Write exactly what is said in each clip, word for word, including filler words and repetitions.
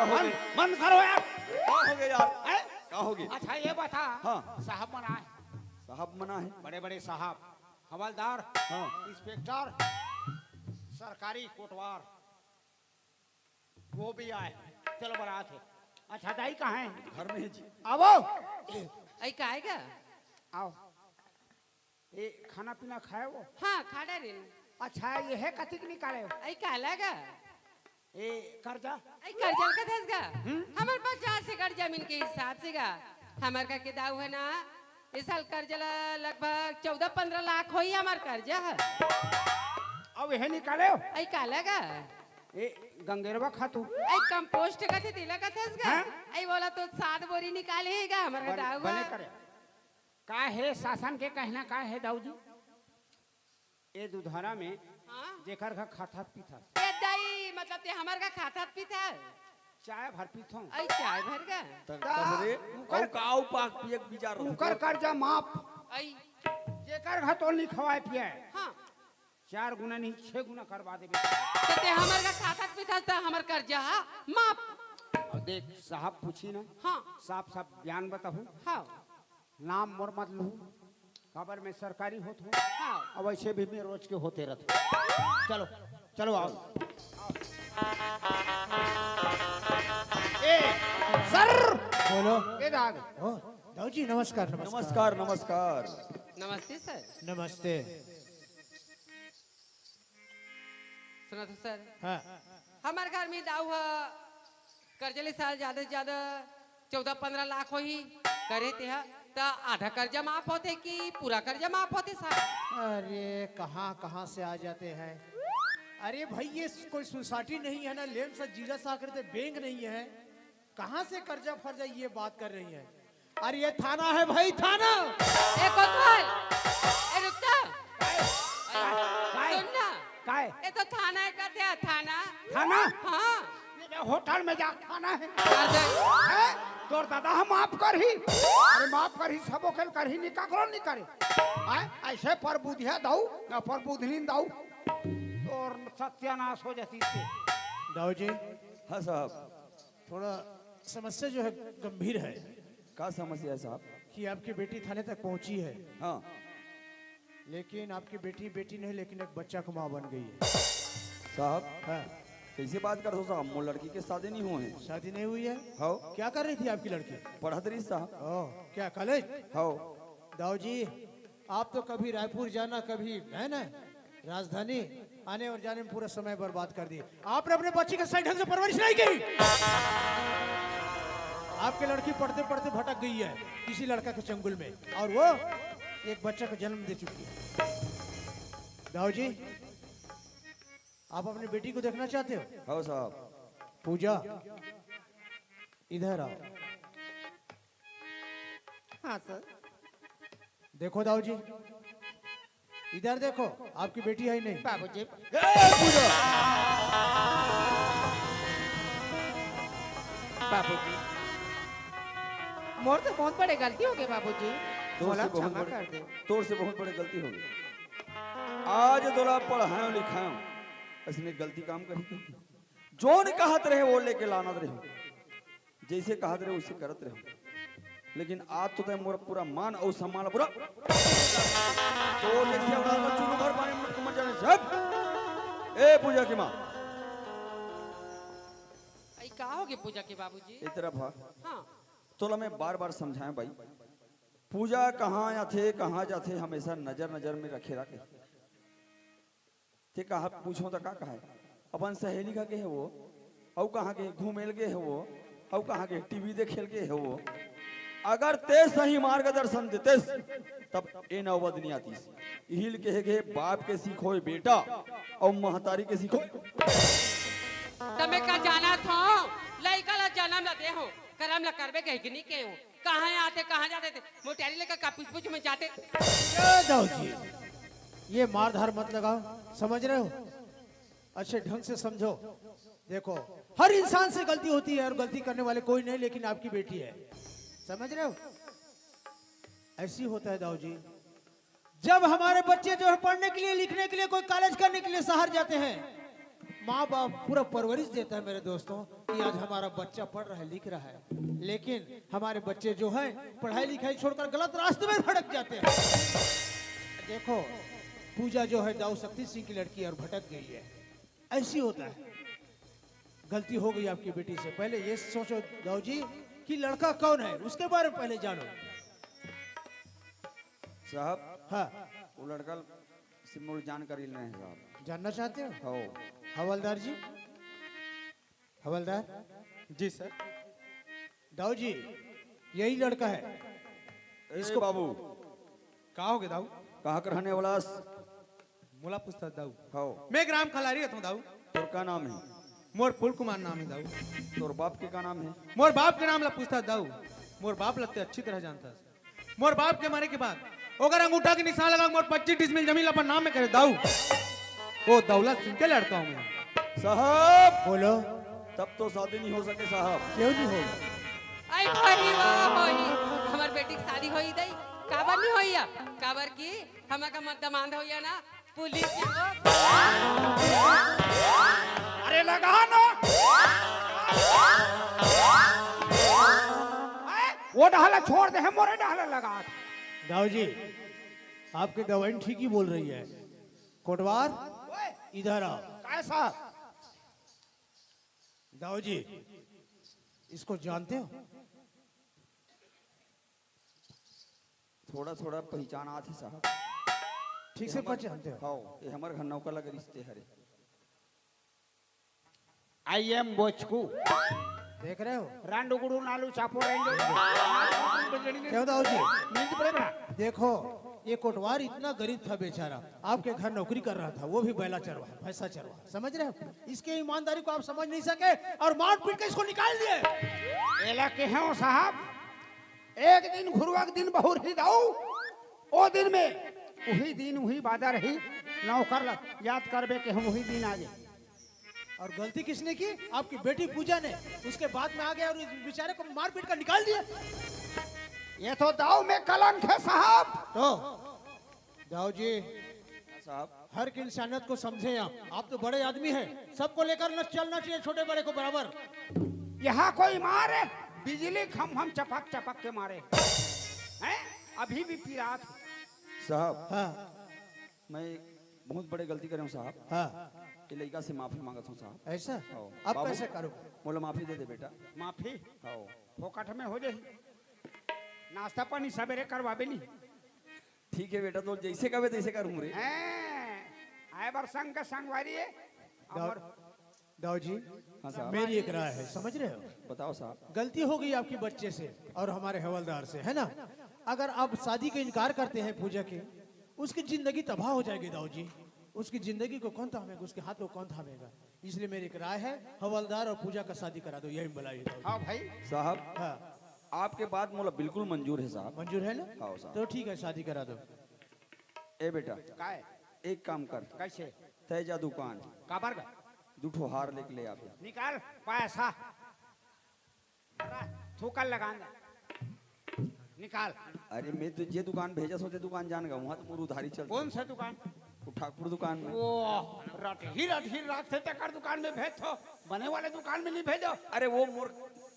बंद, बंद करो यार। का हो गया यार? हैं? का हो गया? अच्छा, ये बता। हाँ। साहब मना है। साहब मना है? बड़े बड़े साहब, हवलदार, हाँ। इंस्पेक्टर, सरकारी कोटवार, वो भी आए। चलो, बारात है। अच्छा, दाई कहाँ है? घर में है जी। आवो। आई का आएगा? आओ। ए, खाना पीना खाए वो? हाँ, खा डारे। अच्छा, ये है कतिक निकाले हो? आई का लगा? ए, कर्जा? आई कर्जा का धस गा? हम्म? हमर पचास एकड़ जमीन के हिसाब से गा। हमर का के दाऊ है ना, इस साल कर्जा ला लगभग चौदह पन्द्रह लाख होई हमर कर्जा है। अब यह निकाले हो? आई का लगा? ए, गंगेरवा खातू? आई कंपोस्ट का थे, तेला का धस गा? हाँ? आई बोला तो सात बोरी निकाले है गा, हमर का बने, दाऊ बने गा। करे। का है शासन के कहना का है दाऊ जी? ए दुधारा में हाँ? जेकर घर खाथस पीथस। ए दाई, मतलब ते हमर घर खाथस पीथस? चाय भर पीथों। आई चाय भर गा? त ता कस रे, उकर, अउ का अउ पाक पियक बिचार रथे उकर तो। कर्जा माफ। आई। जेकर घर तोल नहीं खवाए पिए। हाँ। चार गुना नहीं, छह गुना करवा देबे। त ते हमर घर खाथस पीथस त हमर कर्जा माफ। अब देख, साहब पूछी ना। हाँ। साफ साफ बयान बताहू। हाँ। नाम मोर मत लूहू, काबर मैं सरकारी होत हूँ। हाँ। अब ऐसे भी मैं रोज के होते रहते। चलो, चलो आओ। ए, सर! बोलो। ए, दाग। ओ, दाऊ जी, नमस्कार, नमस्कार। नमस्कार, नमस्कार। नमस्ते सर। नमस्ते। सुना तो सर। हाँ। हमर घर में दाऊ ह कर्जा ले साल ज्यादा से ज्यादा चौदह पन्द्रह लाख होही, करे ते ह, त आधा कर्जा माफ होथे कि पूरा कर्जा माफ होथे साहब? अरे, कहाँ, कहाँ से आ जाते हैं? अरे भाई, ये कोई सोसाइटी नहीं है ना, लेम सा जीरा सा करते बैंक नहीं है, कहाँ से कर्जा फर्जा ये बात कर रही है? अरे, ये थाना है भाई, थाना। ए कोतवाल, ए रुक तो। काय? सुन ना। काय? ए तो थाना है, कथे थाना। थाना? हाँ। ये होटल में जा खाना है। अरे। हैं? तोर दादा हम माफ करही। अरे माफ करही, सबो के करही, नहीं काकरो नहीं करे। आय, ऐसे परबुधिया दाऊ, ना परबुधनी दाऊ। तोर सत्यानाश हो जाती से। दाऊ जी। हाँ साहब। थोड़ा समस्या जो है गंभीर है। का समस्या है साहब? कि आपकी बेटी थाने तक पहुंची है। हाँ। लेकिन आपकी बेटी बेटी नहीं, लेकिन एक बच्चा की माँ बन गई है। साहब, हाँ। कैसे बात करत हो साहब? मोर लड़की के शादी नहीं हुए हैं। शादी नहीं हुई है? हाँ। क्या कर रही थी आपकी लड़की? पढ़त रही साहब। ओह, क्या कॉलेज? हाँ। दाऊ जी, आप तो कभी रायपुर जाना, कभी, है ना, राजधानी आने और जाने में पूरा समय बर्बाद कर दिए। आपने अपने बच्ची का सही ढंग से परवरिश नहीं की। आपकी लड़की पढ़ते पढ़ते भटक गई है किसी लड़का के चंगुल में, और वो एक बच्चा को जन्म दे चुकी है। दाऊ जी, आप अपनी बेटी को देखना चाहते हो? हाँ साहब। पूजा, इधर आओ। हाँ सर। देखो दाऊ जी, इधर देखो, आपकी बेटी है ही नहीं। बाबूजी। ए, पूजा! बाबूजी, मोर से बहुत बड़े गलती हो गए बाबूजी, तोर मोला से बहुत क्षमा बड़े, कर दे। तोर से बहुत बड़े गलती हो गई। आज तोला पढ़ायो लिखायो, ऐसने गलती काम करी तो। जोन कहत रहे वो लेके लानत रहे। जैसे कहत रहे, वैसे करत रहे। लेकिन आज तो तैं मोर पूरा मान अउ सम्मान पूरा। तो जैसे औलाद का चूरू भर पानी मुझको मर जाने से हट। ए पूजा की माँ। आई का हो गए पूजा के बाबूजी? ए तरफ आ। हाँ। तोला मैं बार-बार समझाया भाई। पूजा कहाँ आथे, कहाँ जाथे, हमेशा नजर नजर में रखे रखे। ते कहा पूछो त का कहे? अपन सहेली का गे हे वो, अउ कहाँ गे घूमेल गे हे वो, अउ कहाँ गे टीवी देखेल गे हे वो। अगर ते सही मार्गदर्शन देतेस, तब ए नौबत नहीं आतीस। इहिल कहे गे बाप के सीखोय बेटा, अउ महतारी के सीखोय। तमे का जानत हो, लइका ला जन्म ला दे हो, करम ला करबे कहे कि नहीं कहे हो? कहाँ आते, कहाँ जाते थे? मोटियारी लेकर का पूछ पूछ में जाते। ए दाऊ जी, ये मारधार मत लगाओ, समझ रहे हो? अच्छे ढंग से समझो। देखो, हर इंसान से गलती होती है और गलती करने वाले कोई नहीं, लेकिन आपकी बेटी है, समझ रहे हो? ऐसी होता है दाऊ जी। जब हमारे बच्चे जो है पढ़ने के लिए, लिखने के लिए, कोई कॉलेज करने के लिए शहर जाते हैं, माँ बाप पूरा परवरिश देता है मेरे दोस्तों, कि आज हमारा बच्चा पढ़ रहा है, लिख रहा है, लेकिन हमारे बच्चे जो है पढ़ाई लिखाई छोड़कर गलत रास्ते में भटक जाते हैं। देखो, पूजा जो है दाऊ शक्ति सिंह की लड़की है और भटक गई है, ऐसी होता है। गलती हो गई आपकी बेटी से। पहले ये सोचो दाऊ जी कि लड़का कौन है, उसके बारे में पहले जानो। साहब, हाँ, वो लड़का से मोर जानकारी लेना है साहब। जानना चाहते हो? हो। हवलदार जी, हवलदार, जी सर। दाऊ जी, यही लड़का है। इसको बाबू, का हो गए दाऊ? कहाँ के रहने वाला स? मोला पूछता दाऊ। हो। मैं ग्राम खलारी रहता हूँ दाऊ। तोर का नाम है? मोर फूल कुमार नाम है दाऊ। तोर बाप के का नाम है? मोर बाप के नाम ला पूछता दाऊ। मोर बाप लगते अच्छी तरह जानता। मोर बाप के मरे के बाद ओकर अंगूठा के निशान लगा, मोर पच्चीस डिसमिल जमीन ला अपन नाम में करे दाऊ। वो दौलत सिंह के लड़का हूँ मैं। साहब, बोलो, तब तो शादी नहीं हो सके साहब। क्यों नहीं होगा? आई होही, वाह होही, हमर बेटी के शादी होही दई। काबर नहीं होही अब? काबर की हमर का मत दमांद होही ना, पुलिस के वो। अरे लगा ना। वो डहला छोड़ दे, मोरे डहला लगा। दाऊ जी, आपकी दवाई ठीक ही बोल रही है। कोटवार, इधर आओ। काय साहब? दाऊ जी, इसको जानते हो? थोड़ा थोड़ा पहचान आथे साहब। ठीक से पहचानते हो? हो, ये हमर घर नौका लगे रिश्ते हरे। आई एम बोचकू। देख रहे हो? रांडू गुड़ू नालू चापो रेंजो। क्यों दाऊ जी? नींद पड़े बड़ा। देखो, ये कोटवार इतना गरीब था बेचारा, आपके घर नौकरी कर रहा था, वो भी बैला चरवाहा, भैंसा चरवाहा, समझ रहे हो? इसके ईमानदारी को आप समझ नहीं सके और मारपीट के इसको निकाल दिए। एला के हैं साहब, एक दिन घुरुआ के दिन बहुर ही दाऊ, ओ दिन में, वही दिन वही बादर ही नौकर ल-, याद करबे के हम वही दिन आ गए। और गलती किसने की? आपकी बेटी पूजा ने। उसके बाद में आ गया और इस बेचारे को मारपीट कर निकाल दिया। ये तो दाऊ में कलंक है साहब। तो दाऊ जी, साहब, हर एक इंसानियत को समझें आप। आप तो बड़े आदमी हैं, सबको लेकर न चलना चाहिए, छोटे बड़े को बराबर। यहाँ कोई मारे, बिजली खम हम चपक चपक के मारे हैं, अभी भी पिरात। साहब, हाँ, मैं बहुत बड़े गलती करे हूँ साहब। हाँ, ये लड़का से माफी मांगत हूँ साहब। ऐसा? हो। अब बाबू, कैसे करो? मोला माफी दे दे बेटा। माफी हो। फोकट में हो जाही। नाश्ता पानी सवेरे करवाबे नहीं। ठीक है बेटा, तो जैसे कहे तैसे करूँ रे। हैं, आए बार संग का संगवारी है। अमर दाऊ जी, हाँ साहब। मेरी एक राय है, समझ रहे हो? बताओ साहब। गलती हो गई आपकी बच्चे से और हमारे हवलदार से, है ना? अगर आप शादी का इनकार करते हैं पूजा के, उसकी जिंदगी तबाह हो जाएगी दाऊ जी। उसकी जिंदगी को कौन थामेगा? उसके हाथ को कौन थामेगा? इसलिए मेरी एक राय है, हवलदार और पूजा का शादी करा दो, यही बुलाई दाऊ जी। हाँ भाई। साहब, हाँ, आपके बात मोला बिल्कुल मंजूर है साहब। मंजूर है ना? हाँ साहब। तो ठीक है, शादी करा दो। ए बेटा, काय? एक काम कर, कैसे? तय जा दुकान, काबर का? दू ठो हार लेके ले आ बेटा। निकाल पैसा। थूकल लगान। निकाल। अरे मैं तो जे दुकान भेजा सोचे दुकान जान गया, वहाँ तो मोर उधारी चल। कौन सा दुकान? वो ठाकुर दुकान में। वो रटही रटही राख से तकर दुकान में भेज थो, बने वाले दुकान में नहीं भेजो। अरे वो मोर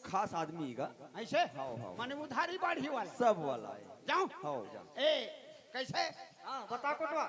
खास आदमी ही का। ऐसे? हाँ, हाँ। माने उधारी बाढ़ी वाला। सब वाला है। जाओ। हाँ, जाओ। ए, कैसे? हाँ, बता कोटवा।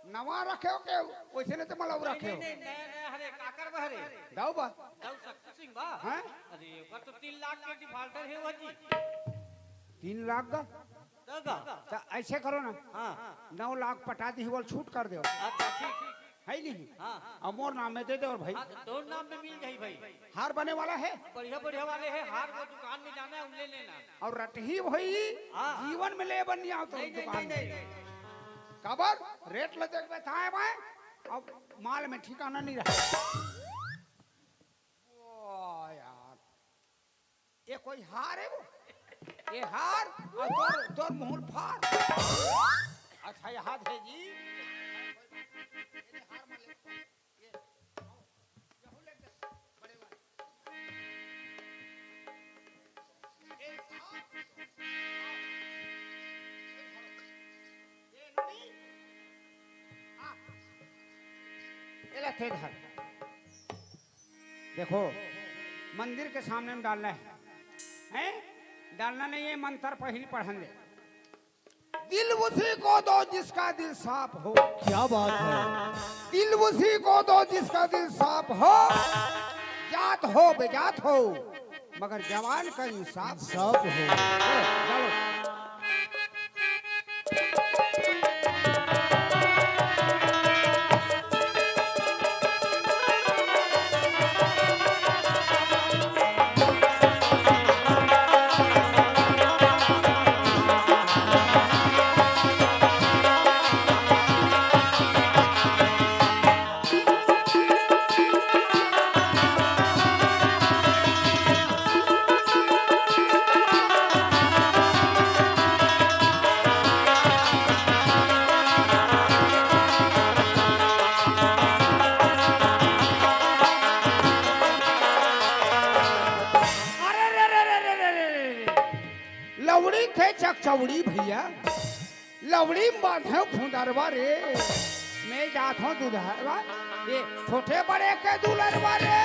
नवा रखे हो के वैसे नहीं तो मला रखे हो। नहीं, नहीं, नया, नया हरे, काकर बा हरे। दाऊ बा। दाऊ शक्ति सिंह बा। हाँ? अरे, ओकर तो तीन लाख के डिफॉल्टर है वो जी। तीन लाख का? दादा। तो ऐसे करो ना, हाँ। नौ लाख पटा दी, वो छूट कर दो। अच्छा, ठीक। है नहीं? हाँ। अब मोर नाम में दे दे और भाई। हाँ, तो तोर नाम में मिल गई भाई। हार बने वाला है? बढ़िया, बढ़िया वाले है। हार वो दुकान में जाना है, उन ले लेना। और रटही भाई हाँ। जीवन में ले बन नहीं आओ तो नहीं, नहीं, दुकान नहीं, में। नहीं। काबर रेट ले देख बे थाए भाई, अब माल में ठिकाना नहीं रहा। ओ यार, ये कोई हार है वो? ये हार और तोर, तोर मुहूर फार। अच्छा, ये हाथ है जी। एला थे धर। देखो, मंदिर के सामने में डालना है, हैं? डालना नहीं है, मंत्र पहिली पढ़न दे। दिल उसी को दो जिसका दिल साफ हो। क्या बात है। दिल उसी को दो जिसका दिल साफ हो, जात हो बेजात हो, मगर जवान का इंसाफ हो। इंसाफ हो। चलो। अरे रे रे रे रे रे रे रे। लवड़ी के चकचौड़ी भैया, लवड़ी म बांधे फुंदरवा रे। मैं जात हूँ दुधरवा, ये छोटे बड़े के दुलरवा रे।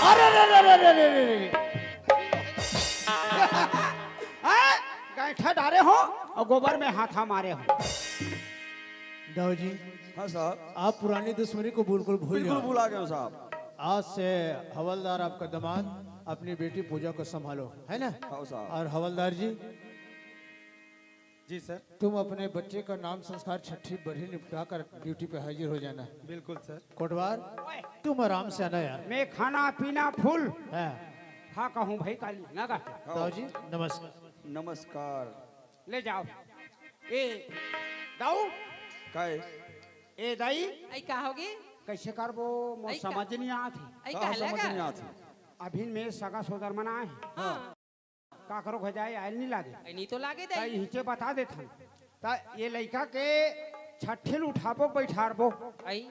अरे रे रे रे रे रे रे रे। हैं? गैंठा डारे हो और गोबर में हाथा मारे हो। दाऊ जी, हाँ साहब। आप पुरानी दुश्मनी को बिल्कुल भूल बिल्कुल जाओ। भुला गए हो साहब। आज से हवलदार आपका दामाद अपनी बेटी पूजा को संभालो, है ना? हाँ साहब। और हवलदार जी, जी सर। तुम अपने बच्चे का नाम संस्कार छठी बरही निपटा कर ड्यूटी पे हाजिर हो जाना। बिल्कुल सर। कोटवार, तुम आराम से आना यार। मैं खाना पीना फुल। हाँ। हाँ कहूँ भाई काली ना का। दाऊ जी, नमस्कार। नमस्कार। ले जाओ। ए दाऊ। काय? ए दाई। आई का होगे? कैसे करबो? मोर आई का? समझ नहीं आत हे। आई का का समझ लगा? नहीं आत हे? अभी में सगा सोदर मन आए। हाँ। काकरो घर जाए आयल नहीं लागे। आई नहीं तो लागे ताई दाई। हिचे बता देथन। ता ये लइका के छट्ठी ल उठाबो, बैठारबो। आई।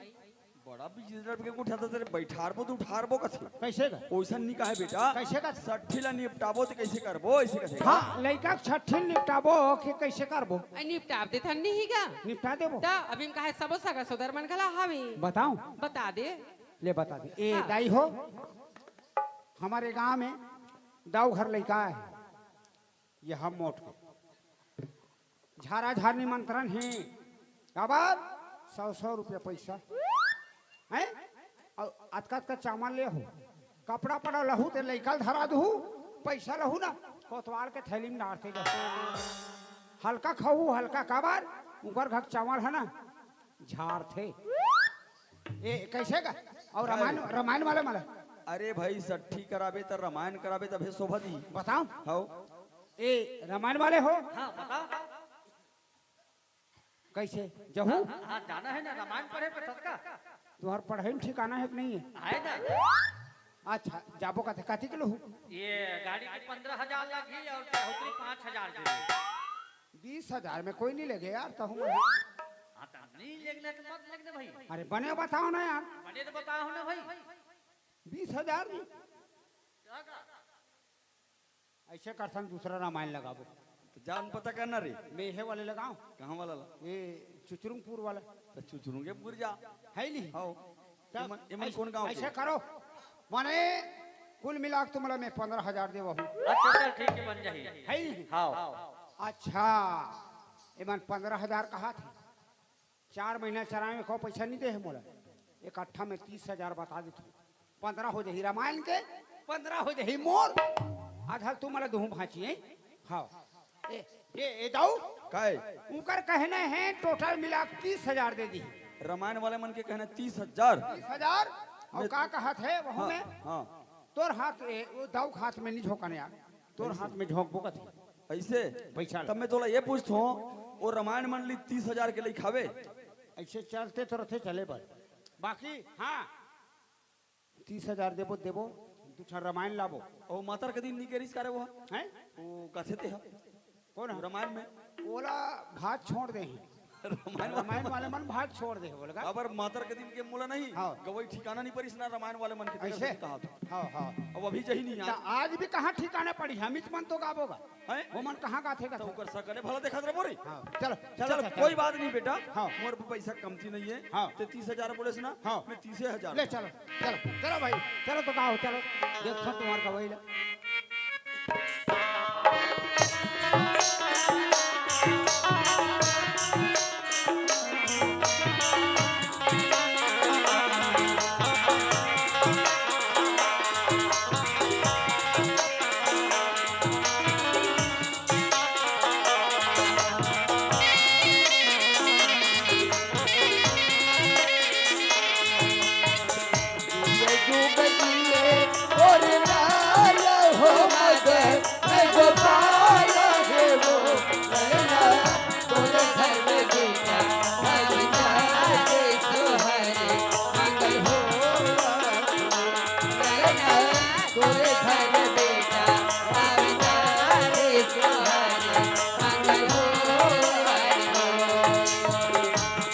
बड़ा बिजनेस के उठाता तेरे, बैठारबो तो उठारबो कथे। कैसे का? ओइसन नहीं कहे बेटा। कैसे का? छट्ठी ला निपटाबो तो कैसे करबो, ऐसे कथे। हाँ, लइका के छट्ठी ल निपटाबो कि कैसे करबो? आई निपटाब देथन नहीं ही का? निपटा देबो। ता अभी हम कहे सबो सगा सोदर मन घला हावे। बताओ। बता दे। ले बता दे। ए हाँ। दाई हो, हमारे गांव में दाऊ घर लइका है, ये हम मोट के झारा झार निमंत्रण हे। काबर? सौ सौ रुपया पैसा। हैं? अउ अतका अतका चावल ले हो, कपड़ा पड़ा लहू ते लइका ल धरा दहू, पैसा लहू ना, कोतवाल के थैली में डारते जाहू। हल्का खाहू, हल्का। काबर? उंकर घर चावल है ना, झारथे। ए, कैसे का? और रामायण, रामायण वाले मला। अरे भाई, छट्ठी कराबे त रामायण कराबे तभे शोभा दी। बताओ। हौ। ए, रामायण वाले हो? हाँ, बताओ। कैसे? जहू? हाँ, हाँ, हाँ, जाना है ना, रामायण पढ़े पे सतका। तुम्हार पढ़ाई में ठिकाना है कि नहीं है? है ना। अच्छा, जाबो कथे, कथी के लहू? ये गाड़ी के पन्द्रह हजार लागी और चौधरी पाँच हजार के। बीस हजार में कोई नहीं लेगे यार, तहु मन। हाँ, तो नहीं लेगना तो मत लेगना भाई। अरे बने बताओ ना यार। बने तो बताओ ना भाई। बीस हजार नहीं। ऐसे करथन, दूसरा रामायण लगाबो। तो जान पता करना रे। मैं हे वाले लगाओ। कहाँ वाला ला? ये चुचरुंगपुर वाला। तो चुचरुंगेपुर जा। है नहीं? हाँ। तब एमन, एमन ऐसे, कौन गाँव के? ऐसे करो, माने कुल मिला के तुमला मैं पन्द्रह हजार देवहूँ। अच्छा, चल ठीक है, बन जाही। है ही? हाँ। अच्छा, एमन पन्द्रह हजार कहा थे, चार महीना चराए में को पैसा नहीं दे है मोला, इकट्ठा में तीस हजार बता देथों, पन्द्रह हो जाही रामायण के, पन्द्रह हो जाही मोर, आधा तुमला दुहूँ भांची है। हाँ। ए, ए, ए दाऊ, काय? उनकर कहना है टोटल मिला के तीस हजार दे दी। रामायण वाले मन के कहना तीस हजार। तीस हजार? और मैं का कहत है वहू हाँ, में? हाँ। तोर हाथ, ए, वो दाऊ के हाथ में नहीं झोंकन यार, तोर कैसे? हाथ में झोंकबो कथे। ऐसे? पैसा ला। तब मैं तोला ये पूछत हूँ, वो रामायण मन ली तीस हजार के लइक हावे? ऐसे चलते तो रथे चले बर। बाकी, हाँ। तीस हजार देबो, देबो, दू चार रामायण लाबो। ओ मातर के दिन निकेरिस करे वो? हैं? ओ कथे ते ह? कौन है? रामायण में। ओला भात छोड़ दे ही। रामायण वाले रामायण वाले मन भाग छोड़ दे बोले का? अबर मातर के दिन के मोला नहीं, हाँ। गवई ठिकाना नहीं परिस ना रामायण वाले मन के, तेकर ऐसे? से कहा था। हाँ, हाँ। अब अभी जही नहीं त यार। आज भी कहाँ ठिकाना पड़ी? हम इच मन तो गाबो गा। हैं? वो मन कहाँ गाथे का तो था? ओकर सकले भला देखत रहो रे। हाँ, चलो, चलो, चलो, चलो, कोई चलो। बात नहीं बेटा। हाँ। मोर पे पैसा कमती नहीं है। हाँ। ते तीस हजार बोले से ना? हाँ। मैं तीसे हजार ले, चलो, चलो, चलो भाई, चलो तो गाओ, चलो। देखो तुम्हार गवई ला।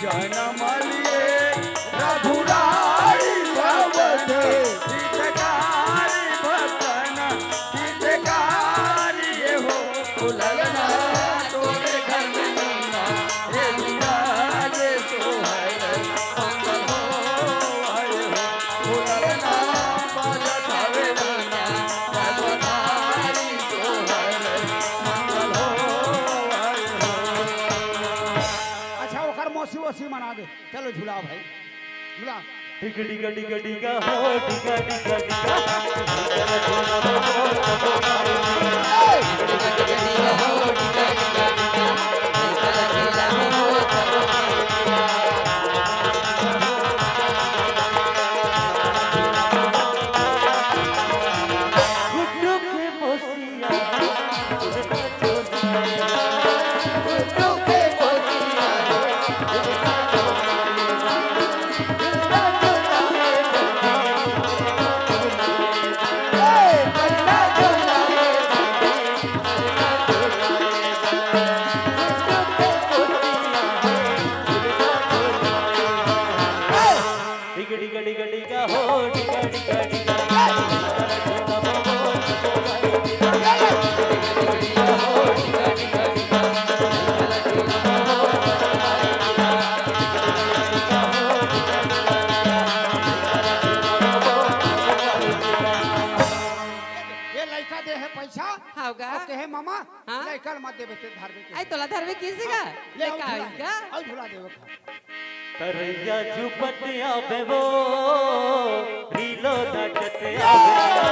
जनम लिए रघुराई भवत हितकारी भक्तन हितकारी हो। ललना तोरे घर में नन्ना हे विराज सोहर मंगल हो आए हो। ललना बाजत हवे नन्ना रघुराई सोहर मंगल हो आए हो। अच्छा, ओकर मौसी वोसी मना दे। चलो झुलाओ भाई, झुला। डिग डिग डिग डिग हो, डिग डिग डिग। गुड्डू के मौसिया। डिग डिग डिग डिग हो, डिग डिग डिग। ये लइका दे हे पैसा। हाव गा। अउ कहे, "मामा, हाँ? लइका ल मत देबे, ते धरबे के।" आई तोला धरबे किसे का? ले, ले आओ का झुला। इसका? आओ झुला देबे का। तरैया झुपत आवे वो, रीलो नाचत आवे।